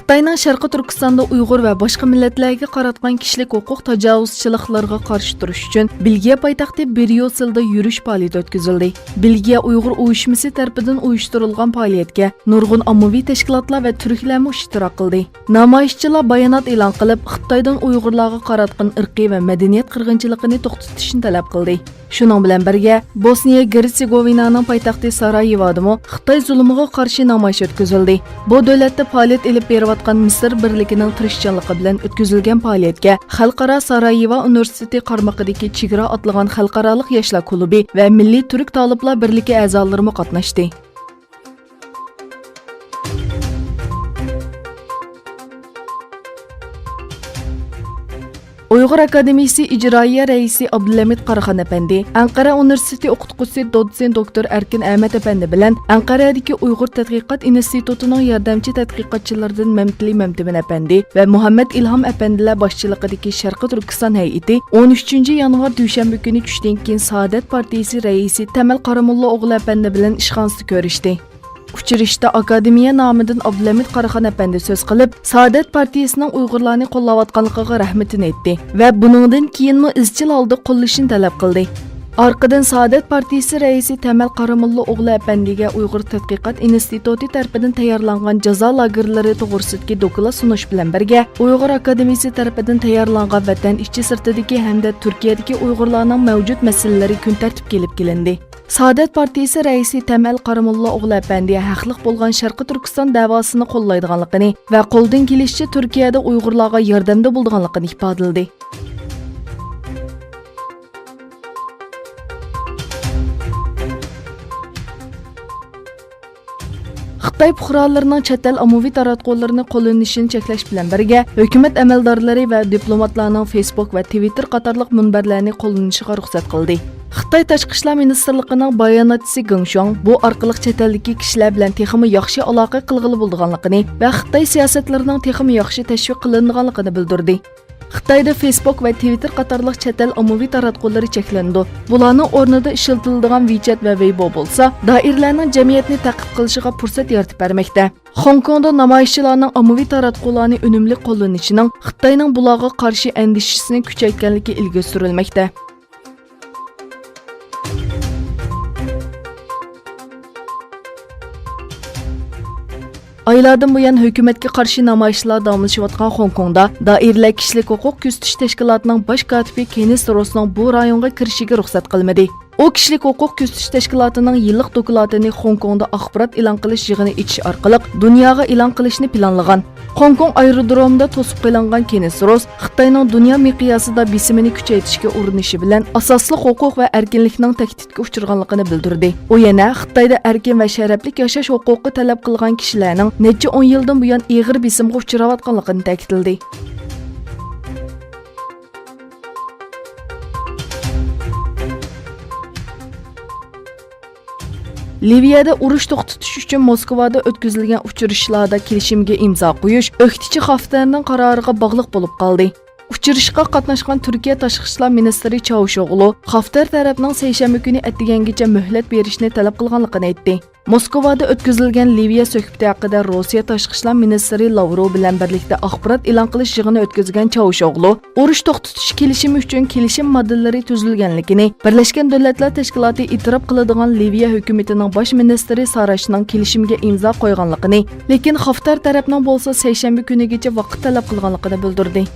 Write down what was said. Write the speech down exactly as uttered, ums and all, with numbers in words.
خىتاينىڭ شەرقىي تۈركىستاندا ئۇيغۇر ۋە باشقا مىللەتلەرگە قاراتقان كىشىلىك ھوقۇق تاجاۋۇزچىلىقلىرىغا قارشى تۇرۇش ئۈچۈن بېلگىيە پايتەختى بريۇسسېلدا يۈرۈش پائالىيىتى ئۆتكۈزۈلدى. بېلگىيە ئۇيغۇر ئۇيۇشمىسى تەرىپىدىن ئۇيۇشتۇرۇلغان پائالىيەتكە نۇرغۇن ئاممىۋى تەشكىلاتلار ۋە تۈركلەرمۇ ئىشتىراك قىلدى. نامايىشچىلار بايانات ئېلان قىلىپ، خىتايدىن ئۇيغۇرلارغا قاراتقان ئىرقىي ۋە مەدەنىيەت قىرغىنچىلىقىنى توختىتىشنى تەلەپ قىلدى. شۇنىڭ بىلەن بىرگە، بوسنىيە گېرتسېگوۋىنانىڭ پايتەختى سارايېۋودىمۇ خىتاي زۇلۇمىغا قارشى نامايىش ئۆتكۈزۈلدى. بۇ دۆلەتتە پائالىيەت ئېلىپ بېرىۋاتقان مىسىر بىرلىكىنىڭ تىرىشچانلىقى بىلەن ئۆتكۈزۈلگەن پائالىيەتكە خەلقئارا سارايېۋو ئۇنىۋېرسىتېتى قارمىقىدىكى چېگرا ئاتلىغان خەلقئارالىق ياشلار كۇلۇبى ۋە مىللىي تۈرك تالىپلار بىرلىكى ئەزالىرىمۇ قاتناشتى. ئۇيغۇر ئاكادېمىيىسى ئىجرائىيە رەئىسى ئابدۇلھەمىد قاراخان ئەپەندى، ئەنقەرە ئۇنىۋېرسىتېتى ئوقۇتقۇچىسى دوتسېنت دوكتور ئەركىن ئەمەت ئەپەندى بىلەن ئەنقەرەدىكى ئۇيغۇر تەتقىقات ئىنستىتۇتىنىڭ ياردەمچى تەتقىقاتچىلىرىدىن مەمتىلى مەمتىمىن ئەپەندى ۋە مۇھەممەد ئىلھام ئەپەندىلەر باشچىلىقىدىكى شەرقىي تۈركىستان ھەيئىتى ئون ئۈچىنچى يانۋار دۈشەنبە كۈنى چۈشتىن كېيىن سائادەت پارتىيىسى رەئىسى تەمەل قاراموللا ئوغلى ئەپەندى بىلەن ئىشخانىسىدا كۆرۈشتى. ئۇچرىشىشتا ئاكادېمىيە نامىدىن ئابدۇلھەمىد قاراخان ئەپەندى سۆز قىلىپ، سائادەت پارتىيىسىنىڭ ئۇيغۇرلارنى قوللاۋاتقانلىقىغا رەھمىتىنى ئېيتتى ۋە بۇنىڭدىن كېيىنمۇ ئىزچىل ھالدا قوللىشىنى تەلەپ قىلدى. ئارقىدىن سائادەت پارتىيىسى رەئىسى تەمەل قاراموللا ئوغلى ئەپەندىگە ئۇيغۇر تەتقىقات ئىنستىتۇتى تەرىپىدىن تەييارلانغان جازا لاگېرلىرى توغرىسىدىكى دوكلات سۇنۇش بىلەن بىرگە، ئۇيغۇر ئاكادېمىيىسى تەرىپىدىن تەييارلانغان ۋەتەن ئىچى سىرتىدىكى ھەمدە تۈركىيەدىكى ئۇيغۇرلارنىڭ مەۋجۇت مەسىلىلىرى كۈن تەرتىپكە ئېلىپ كېلىندى. سائادەت پارتىيىسى رەئىسى تەمەل قاراموللا ئوغلى ئەپەندى ھەقلىق بولغان شەرقىي تۈركىستان دەۋاسىنى قوللايدىغانلىقىنى ۋە قولدىن كېلىشىچە تۈركىيەدە ئۇيغۇرلارغا ياردەمدە بولىدىغانلىقىنى ئىپادىلىدى. خىتاي پۇقرالىرىنىڭ چەت ئەل ئاممىۋى تاراتقۇلىرىنى قوللىنىشىنى چەكلەش بىلەن بىرگە، ھۆكۈمەت ئەمەلدارلىرى ۋە دىپلوماتلارنىڭ فېيسبۇك ۋە تىۋىتتېر قاتارلىق مۇنبەرلەرنى قوللىنىشىغا رۇخسەت قىلدى. خىتاي تاشقى ئىشلار مىنىستىرلىقىنىڭ باياناتچىسى گېڭ شۇاڭ بۇ ئارقىلىق چەت ئەلدىكى كىشىلەر بىلەن تېخىمۇ ياخشى ئالاقە قىلغىلى بولىدىغانلىقىنى ۋە خىتاي سىياسەتلىرىنىڭ تېخىمۇ ياخشى تەشۋىق قىلىنىدىغانلىقىنى بىلدۈردى. خىتايدا فېيسبوك ۋە تىۋىتتېر قاتارلىق چەت ئەل ئاممىۋى تاراتقۇلىرى چەكلىنىدۇ. بۇلارنىڭ ئورنىدا ئىشلىتىلىدىغان ۋىچەت ۋە ۋېيبو بولسا، دائىرىلەرنىڭ جەمئىيەتنى تەقىب قىلىشىغا پۇرسەت يارىتىپ بەرمەكتە. خوڭكوڭدا نامايىشچىلارنىڭ ئاممىۋى تاراتقۇلارنى ئۈنۈملۈك قوللىنىشىنىڭ خىتاينىڭ بۇلارغا قارشى ئەندىشىسىنى كۈچەيتكەنلىكى ئىلگىرى سۈرۈلمەكتە. ئايلاردىن بۇيان ھۆكۈمەتكە قارشى نامايىشلار داۋاملىشىۋاتقان خوڭكوڭدا دائىرىلەر كىشىلىك ھوقۇق كۆزىتىش تەشكىلاتىنىڭ باش كاتىپى كېننېس روسنىڭ بۇ رايونغا كىرىشىگە رۇخسەت قىلمىدى. ئۇ كىشىلىك ھوقۇق كۆزىتىش تەشكىلاتىنىڭ يىللىق دوكلاتىنى خوڭكوڭدا ئاخبارات ئېلان قىلىش يىغىنى ئېچىش ئارقىلىق دۇنياغا ئېلان قىلىشنى پىلانلىغان. خوڭكوڭ ئايرودرومىدا توسۇپ قېلىنغان كېننېس روس خىتاينىڭ دۇنيا مىقياسىدا بېسىمىنى كۈچەيتىشكە ئۇرۇنۇشى بىلەن ئاساسلىق ھوقۇق ۋە ئەركىنلىكنىڭ تەھدىتكە ئۇچرىغانلىقىنى بىلدۈردى. ئۇ يەنە خىتايدا ئەركىن ۋە شەرەپلىك ياشاش ھوقۇقى تەلەپ قىلغان كىشىلەرنىڭ نەچچە ئون يىلدىن بۇيان ئېغىر بېسىمغا ئۇچراۋاتقانلىقىنى تەكىتلىدى. لىۋىيەدە ئۇرۇش توختىتىش ئۈچۈن موسكۋادا ئۆتكۈزۈلگەن ئۇچرىشىشلاردا كېلىشىمگە ئىمزا قويۇش ئۆكتىچى خافتەرنىڭ قارارىغا باغلىق بولۇپ قالدى. ئۇچرىشىشقا قاتناشقان تۈركىيە تاشقى ئىشلار مىنىستىرى چاۋۇشئوغلۇ خافتەر تەرەپنىڭ سەيشەنبە كۈنى ئەتىگەنگىچە مۆھلەت بېرىشنى تەلەپ قىلغانلىقىنى ئېيتتى. موسكۋادا ئۆتكۈزۈلگەن لىۋىيە سۆھبىتى ھەققىدە روسىيە تاشقى ئىشلار مىنىستىرى لاۋروۋ بىلەن بىرلىكتە ئاخبارات ئېلان قىلىش يىغىنى ئۆتكۈزگەن چاۋۇشئوغلۇ، ئۇرۇش توختىتىش كېلىشىمى ئۈچۈن كېلىشىم ماددىلىرى تۈزۈلگەنلىكىنى، بىرلەشكەن دۆلەتلەر تەشكىلاتى ئېتىراپ قىلىدىغان لىۋىيە ھۆكۈمىتىنىڭ باش مىنىستىرى ساراچنىڭ كېلىشىمگە ئىمزا قويغانلىقىنى، لېكىن خافتار تەرەپنىڭ بولسا سەيشەنبە كۈنىگىچە ۋاقىت تەلەپ قىلغانلىقىنى بىلدۈردى.